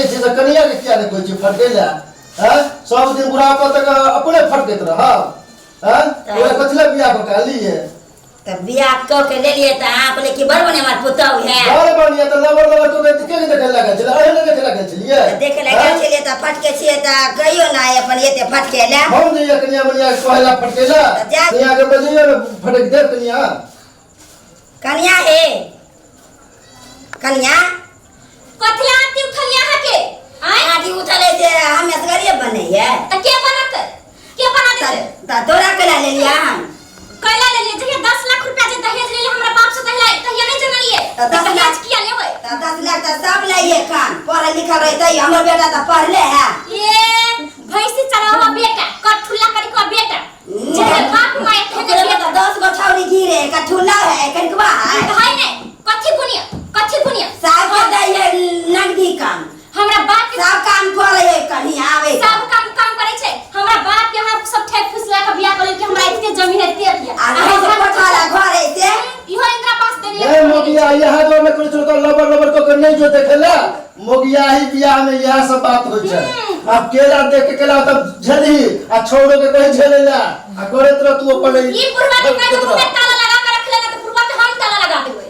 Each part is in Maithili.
छियै से कनिया के किया नहि कहै छियै फटकै लए? हैं, सब दिन बुढ़ापा तक अपने फटकैत रहब? हैं, तोरा कथी लए बियाह कऽ के अनलियै? तऽ बियाह कऽ के लेलियै तऽ अहाँ कहलियै कि बड़ बढ़िआँ हमर पुतहु है। बड़ बढ़िया तऽ लबर लबर कऽ के के देखै लागल छलै? अहीं ने देखै लागल छलियै? तऽ देखे लए गेल छलियै तऽ फटके छियै तऽ कहियो ने अपन एते फटके लए। हम जइयै कनिया मनिया के कहै लए फटकै लए? तऽ जा। कनिया के बजैयौ ने, फटकि देत कनिया। कनिया हे, कनिया। कथी ला आरती उठल यहाँ के? आय? आरती उठल है जे हम असगरे बनैये। त के बनत? के बना देते? त तोरा केला लेलियै हम? कैला लेलियै? जहिया 10 लाख रुपया जे दहेज लेले हमरा बाप से, तहिया तहिया नहीं जनलियै? त 10 दहेज लाख किया लेबै? त 10 लाख त सब लइए खान, पढ़ल लिखल रहतै हमर बेटा त पढ़ले है। ए भैंसी चरावा बेटा, कठुल्ला करी को बेटा, जेहे बाप माय तेहने ओकरे में बेटा। त 10 गो छौरी गिरे, कठुल्ला है, कनिकवा है। है ने कथी गुनिया, कथी गुनिया? साहब के दै है नगदी काम। हमरा बाप के सब काम करे है, कहीं आवे सब काम काम करे छै। हमरा बाप के यहाँ सब ठेक फुसला के बियाह करल कि हमरा एते जमीन है, एते अथी है। आ घर से कोठा घर है से इहो इंदिरा आवास देलियै। ए मोगिया, यहाँ जो में कुछ तो लबर लबर को के नहीं जो देखेला मोगिया ही। बियाह में यह सब बात होइ छै। आब केला देख के केला तब झेलही आ छोड़ो के कहीं झेले ला आ करैत रह तू अपन। ई बुढ़वा के कहि मुंह में ताला लगा के रख लेना त बुढ़वा के हम ताला लगा देबै।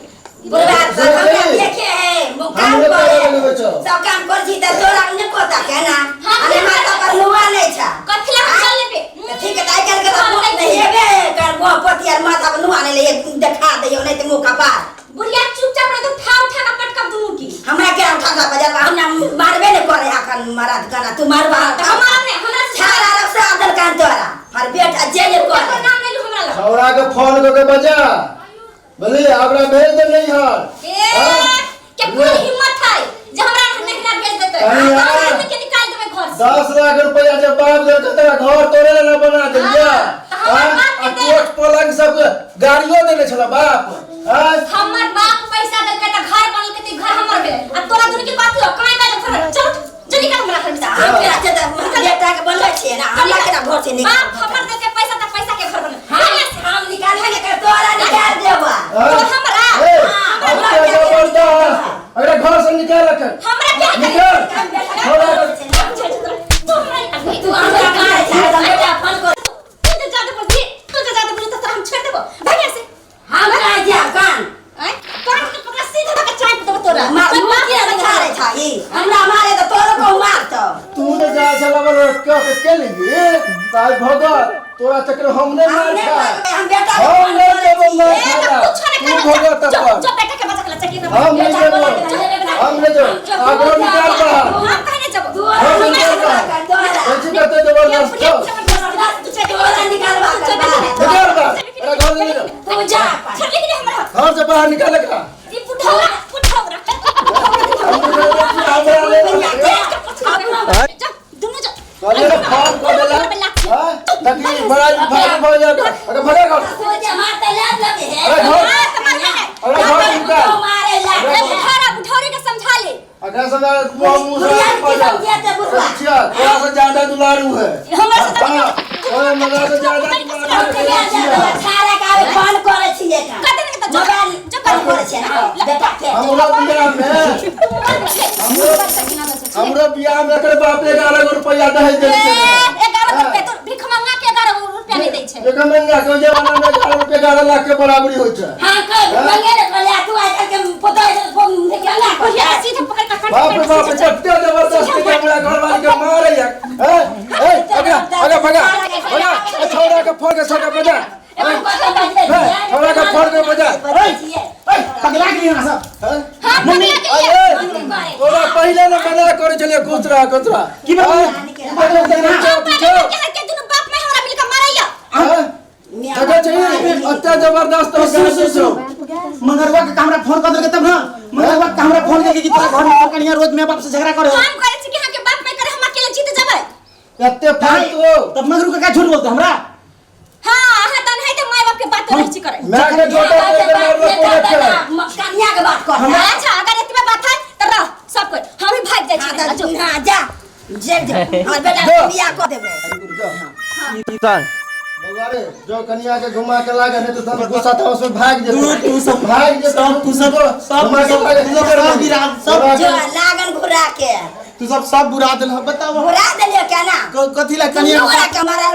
बुढ़वा तो हमरा देखे है, वो काम हमरे करे ताला लगबै छौ। सब काम कर छी त तोरा ने पता के ना हम अरे माता पर नुआ नहीं छा। कथी ला हम चल लेबे? त ठीक है, त आइ काल्हि के त मुँह नहीं हेबे कर, मुँह पति आर माथा पर नुआ नहीं ले देखा दियो, नहीं त मुँह कपार। बुढ़िया चुपचाप रह तो उठा उठा के पटकब दुनू की। हमरा के उठा के बजार हमरा मारबे ने करे अखन मरद कना तू मारबा। त हम मारब ने हमरा से। छाड़ा रख से आदर कान तोरा हर बेटा जे जे करे। एकर नाम नहीं लू हमरा लग। छौड़ा के फोन कऽ के बजा, बोलिए ओकरा भेज दे नैहर। ए के कोन हिम्मत है जे हमरा नहिरा भेज देतै? अरे यार। हमरा के निकाल देबै घर से। 10 लाख रुपया जे बाप देलकै तोरा घर तोरे लए ना बना देलियै? हाँ, तऽ हमर हाँ? बाप के आ देल। कोच पलंग सब गाड़ियो देने छल बाप, हाँ? हमर बाप पैसा देलकै त घर बनलकै त घर हमर भेलै आ तोरा दुनू के कथी हो? कमाइ काज घर चल, चल निकाल हमरा घर से। हम केना छै तऽ बेटा के बनबै छियै ना, हमरा केना घर से निकाल? बाप हमर देलकै पैसा त पैसा के घर बनल। हम हम निकालबे ने कर, तोरा निकाल देबा। हाँ? तो हमरा ए, हमरा अब क्या क्या जबरदस्त अगला घर से निकाल रख। हमरा क्या निकाल छोड़ा के। तू हमरा तू हमरा मारे छै तऽ बेटा फोन कर। तू जे जादे बोलबी, तू जे जादे बोलबी त हम छोड़ देबो, भाग यहाँ से। हम कहाँ जायब कान? आँय, कान के पकड़ा सीधा धक्का चाट देबो तोरा। मुँह किया ने छाड़े छा ई? हमरा मारे तऽ तोरो को मारतौ। तू ने जा छला बल के के केलही ताय भगत तोरा चक्कर हम नहीं हम मार नहि खा। मारबै, हम बेटा के हम फोन नहीं करै देबो छियै। मार ए खाला। त कुछो नहीं तू करबो। भगत जो अपन। जो बेटा के बचा के ला चकी। हम नहीं बेटा देबो, बोला के नहीं। हम नहीं देबो, आगो निकाल बाहर। हम कहीं नहीं जबो। तू हम निकाल बाहर। तोरा कैसे करते जबरदस्त छौ? तोरा निकालबा कर बाहर। निकाल बाहर, अरे घर से निकाल। तू जा अपन। छोड़ लेकिन हमरा घर से बाहर निकाल एकरा। ई बुढ़ौरा बुढ़ौरा। हमरा ले जा दुनू जा। कहलियै ने फोन कऽ देला, हाँ? ताकि बड़ा भारी भऽ जाए अगर भगा घर। तू जे मारतै ले लेबे हे। अरे घर हां त मारबे ने। अरे घर निकाल। तू मारे ला। ए बुढ़ौरा बुढ़ौरी के समझा ले। अगर समझा मुंह मुंह से बुढ़िया के समझे ते बुढ़वा। अच्छा, तोरा से ज्यादा दुलारू है। हमरा से हाँ, ओए मगा से ज्यादा दुलारू है। छाड़ा के आबे फोन करै छियै का? कते ने त मोबाइल जो फोन करै छियै ना बेटा के। हमरो बियाह में, हमरो बियाह में एकर बाप 11 गो रुपया दहेज देने छलै। 11 रुपया तो भीख मंगा के 11 रुपया नहीं दै छै। एकर मंगा के जमाना में 11 रुपया 11 लाख के बराबरी होइ छै। हां कर मंगे ने कहलियै, तू आइ काल्हि के पुतोह छै फोन केना बुढ़िया कर के सीधे पकड़ के काट। बाप रे बाप, कते जबरदस्त के हमरा घरवाली के मारे या हैं? ए अगला अगला भगा भगा, ए, छौड़ा के फोड़ के छौड़ा बजा। छौड़ा के फोड़ के बजा। ए, पगला गेली अहाँ सब? हैं? हां मम्मी, अरे तोरा पहिले ने मना करे छलियै, खुश रह, खुश रह। की बात? हैं? के के दुनू बाप में हमरा मिलके मारैया। हैं? देखै छी अत्य जबरदस्त हो। सुन सुन सुन, मंगरुआ के हमरा फोन कर देलकै तब ना, मंगरुआ के हमरा फोन केलकै कि तोरा घर में कनिया रोज my बाप से झगड़ा करे। हम कहै छी कि अहाँ के बाप में करे, हम अकेले जीत जेबै। एते फालतू। तब मंगरू के का झूठ बोलते हमरा? हां, अहाँ त नहीं त my बाप के बात नहीं छी करे। मैं के जोटा के मारलो कोने छै? कनिया के बात कर। अच्छा, अगर एतबे बात है त रह सब कोई, हम ही भाग जाइ छी। जो। हां जा, जे जे हमर बेटा के बियाह कर देबै। बौआ रे, जो कनिया के घुमा के लागे, नहीं तो तब गुस्सा था उसमें भाग जेतै। तू तू सब भाग जेतै। सब तू सब सब घुमा के सब लागे, सब सब विराम सब जो लागन घुरा के तू सब सब बुरा देल बताओ। बुरा देलियो केना? कथी ला कनिया दुनू गोरा के मारल।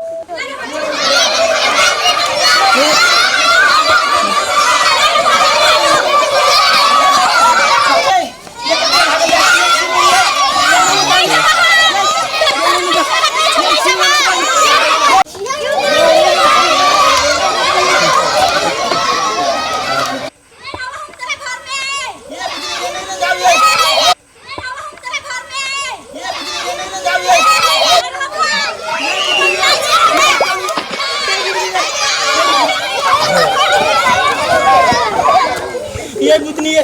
ये बुतनी ये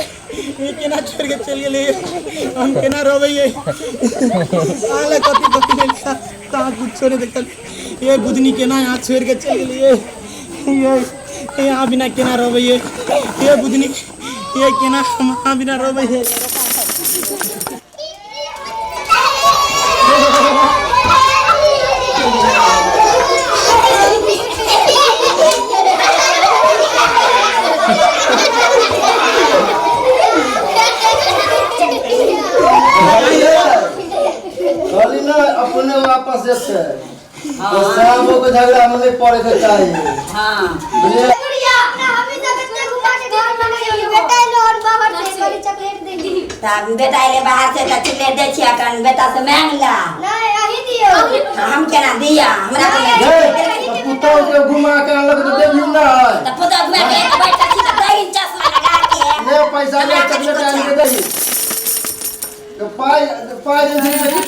ये केना छोड़ के चल गेलै हम केना रहबै ये आले कथी कथी ले लिया कहाँ कुछो नहीं देखल। ये बुधनी केना यहाँ छोड़ के चल गेलै ये ये यहाँ बिना केना रहबै ये बुधनी ये केना हम यहाँ बिना रहबै ये। कहली ना अपने वापस जेतै तो शामो के झगड़ा में नहीं पड़े के चाहिए। हाँ। बुझलियै? तब बेटा एले बाहर से तऽ चॉकलेट दै छियै अखन बेटा से मांग ला। हम केना दिया हमरा तो हे, तऽ पुतहु के घुमा के अनलक तऽ देबही नहि। तऽ पुतहु घुमा के एक बैठल छी तऽ दही चश्मा लगा के ले पैसा ले हमरा कथी चॉकलेट आनि के कुछ दही। तऽ पाइ पाइ जे छै से की